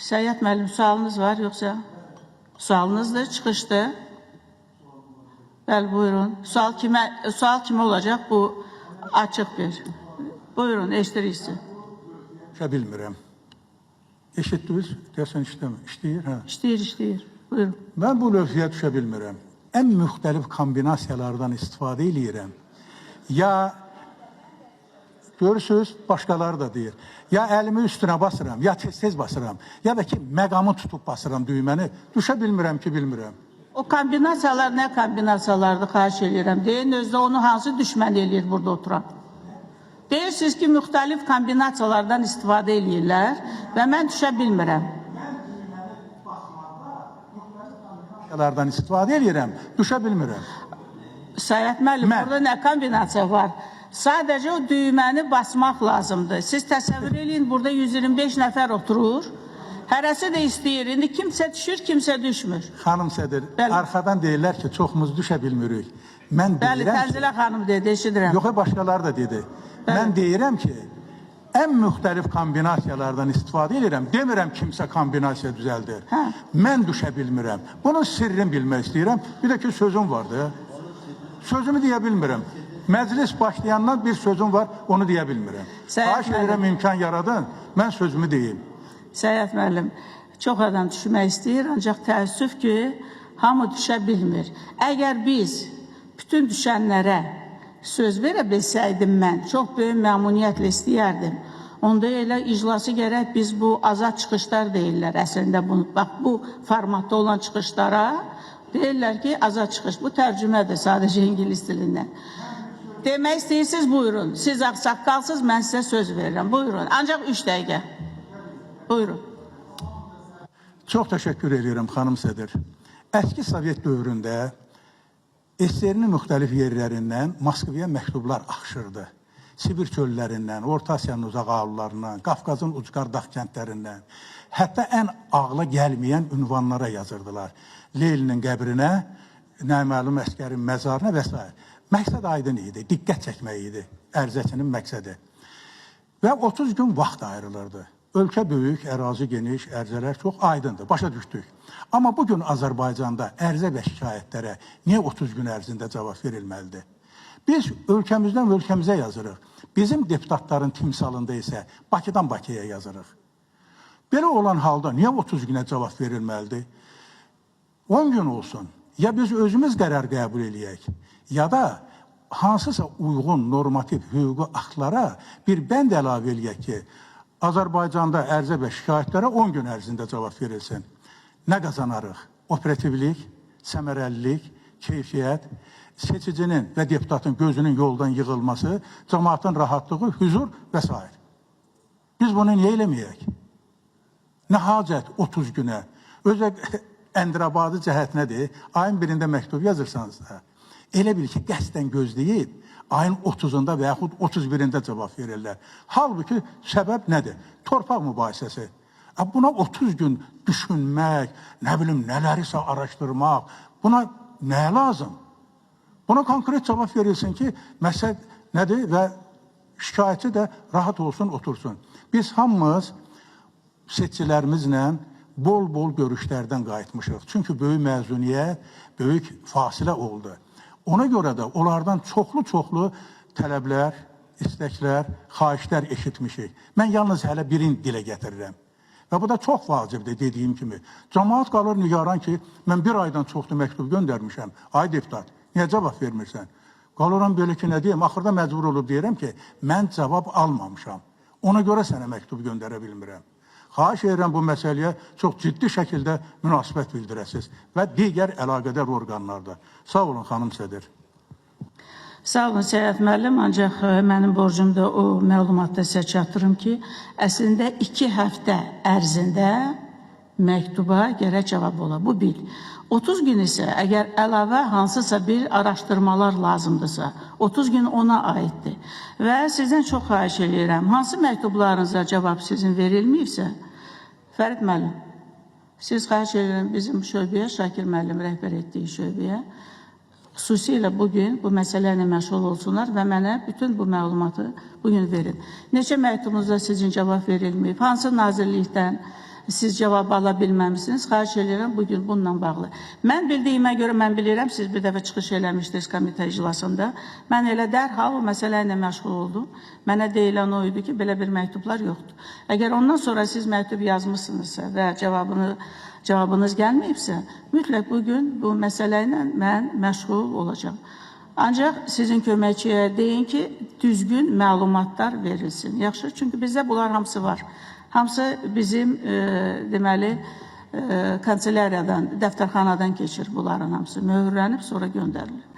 Səyyad müəllim, sualınız var yoxsa? Sualınızdır, çıxışdır. Bəli, buyurun. Sual kimə olacaq? Bu açıq bir. Buyurun, eşidirik sizi. Düşə bilmirəm. Eşitdiniz? Deyəsən işləmir. İşləyir, hə. İşləyir, işləyir. Buyurun. Mən bu lövhəyə düşə bilmirəm. Ən müxtəlif kombinasiyalardan istifadə eləyirəm. Ya görürsünüz, başqaları da deyir. Ya əlimi üstünə basıram, ya tez-tez basıram, ya da ki məqamı tutub basıram düyməni. Düşə bilmirəm ki, bilmirəm. O kombinasiyalar nə kombinasiyalardır, xahiş eləyirəm. Deyin özdə onu hansı düşmən eləyir burada oturan? Deyirsiniz ki, müxtəlif kombinasiyalardan istifadə eləyirlər və mən düşə bilmirəm. Kombinasiyalardan istifadə eləyirəm, düşə bilmirəm. Səyyad müəllim, burada nə kombinasiya var? Sadəcə o düyməni basmaq lazımdır. Siz təsəvvür eləyin, burada 125 nəfər oturur. Hərəsi də istəyir. İndi kimsə düşür, kimsə düşmür. Xanım sədr, Bəli. Arxadan deyirlər ki, çoxumuz düşə bilmirik. Mən Bəli, deyirəm ki, Tənzilə xanım dedi, eşidirəm. Yox, başqaları da dedi. Bəli. Mən deyirəm ki, ən müxtəlif kombinasiyalardan istifadə edirəm. Demirəm kimsə kombinasiya düzəldir. Hə. Mən düşə bilmirəm. Bunun sirrini bilmək istəyirəm. Bir də ki, sözüm vardı. Sözümü deyə bilmirəm. Məclis başlayandan bir sözüm var, onu deyə bilmirəm. Səyyad Xahiş edirəm, imkan yaradın, mən sözümü deyim. Səyyad müəllim, çox adam düşmək istəyir, ancaq təəssüf ki, hamı düşə bilmir. Əgər biz bütün düşənlərə söz verə bilsəydim mən, çox böyük məmnuniyyətlə istəyərdim. Onda elə iclası gərək biz bu azad çıxışlar deyirlər əslində bunu. Bax bu formatda olan çıxışlara deyirlər ki, azad çıxış. Bu tərcümədir sadəcə ingilis dilindən. Demək istəyirsiniz, buyurun. Siz ağsaqqalsız, mən sizə söz verirəm. Buyurun. Ancaq 3 dəqiqə. Buyurun. Çox təşəkkür edirəm xanım sədr. Əski Sovet dövründə SSR-nin müxtəlif yerlərindən Moskvaya məktublar axışırdı. Sibir çöllərindən, Orta Asiyanın uzaq ağıllarından, Qafqazın ucqar dağ kəndlərindən, hətta ən ağla gəlməyən ünvanlara yazırdılar. Leninin qəbrinə, naməlum əskərin məzarına və s. Məqsəd aydın idi, diqqət çəkmək idi ərizəçinin məqsədi. Və 30 gün vaxt ayrılırdı. Ölkə böyük, ərazi geniş, ərizələr çox aydındır, başa düşdük. Amma bugün Azərbaycanda ərizə və şikayətlərə niyə 30 gün ərzində cavab verilməlidir? Biz ölkəmizdən ölkəmizə yazırıq. Bizim deputatların timsalında isə Bakıdan Bakıya yazırıq. Belə olan halda niyə 30 günə cavab verilməlidir? 10 gün olsun. Ya biz özümüz qərar qəbul eləyək, ya da hansısa uyğun normativ hüquqi aktlara bir bənd əlavə eləyək ki, Azərbaycanda ərizə və şikayətlərə 10 gün ərzində cavab verilsin. Nə qazanarıq? Operativlik, səmərəlilik, keyfiyyət, seçicinin və deputatın gözünün yoldan yığılması, cəmaatın rahatlığı, hüzur və s. Biz bunu niyə eləməyək? Nə hacət 30 günə? Özə Əndirabadi cəhət nədir? Ayın birində məktub yazırsanız da, elə bil ki, qəsdən gözləyib ayın 30-unda və yaxud 31-də cavab verirlər. Halbuki səbəb nədir? Torpaq mübahisəsi. Buna 30 gün düşünmək, nə bilim, nələrisə araşdırmaq, buna nə lazım? Buna konkret cavab verilsin ki, məsəl nədir və şikayətçi də rahat olsun, otursun. Biz hamımız seçicilərimizlə bol-bol görüşlərdən qayıtmışıq. Çünki böyük məzuniyyət, böyük fasilə oldu. Ona görə də onlardan çoxlu-çoxlu tələblər, istəklər, xahişlər eşitmişik. Mən yalnız hələ birini dilə gətirirəm. Və bu da çox vacibdir dediyim kimi. Camaat qalır nigaran ki, mən bir aydan çoxdur məktub göndərmişəm. Ay deputat, niyə cavab vermirsən? Qalıram belə ki, nə deyim? Axırda məcbur olub deyirəm ki, mən cavab almamışam. Ona görə sənə məktub göndərə bilmirəm. Xahiş edirəm bu məsələyə çox ciddi şəkildə münasibət bildirəsiniz və digər əlaqədar orqanlarda. Sağ olun xanım sədr. Sağ olun Səyyad müəllim, ancaq mənim borcumda o məlumatda sizə çatdırım ki, əslində 2 həftə ərzində məktuba gərək cavab ola. Bu bir. 30 gün isə əgər əlavə hansısa bir araşdırmalar lazımdırsa, 30 gün ona aiddir. Və sizdən çox xahiş eləyirəm, hansı məktublarınıza cavab sizin verilməyibsə, Fərid müəllim, siz xahiş edirəm bizim şöbəyə, Şakir müəllim rəhbər etdiyi şöbəyə, xüsusilə bugün bu məsələ ilə məşğul olsunlar və mənə bütün bu məlumatı bugün verin. Neçə məktubunuzda sizin cavab verilməyib, hansı nazirlikdən siz cavab ala bilməmisiniz. Xahiş edirəm bu gün bununla bağlı. Mən bildiyimə görə mən bilirəm, siz bir dəfə çıxış eləmişdiniz komitə iclasında. Mən elə dərhal o məsələ ilə məşğul oldum. Mənə deyilən o idi ki, belə bir məktublar yoxdur. Əgər ondan sonra siz məktub yazmısınızsa və cavabınız gəlməyibsə, mütləq bu gün bu məsələ ilə mən məşğul olacağam. Ancaq sizin köməkçiyə deyin ki, düzgün məlumatlar verilsin. Yaxşı, çünki bizdə bunlar hamısı var. Hamısı bizim deməli kanselyariyadan, dəftərxanadan keçir bunların hamısı. Möhürlənib sonra göndərilir.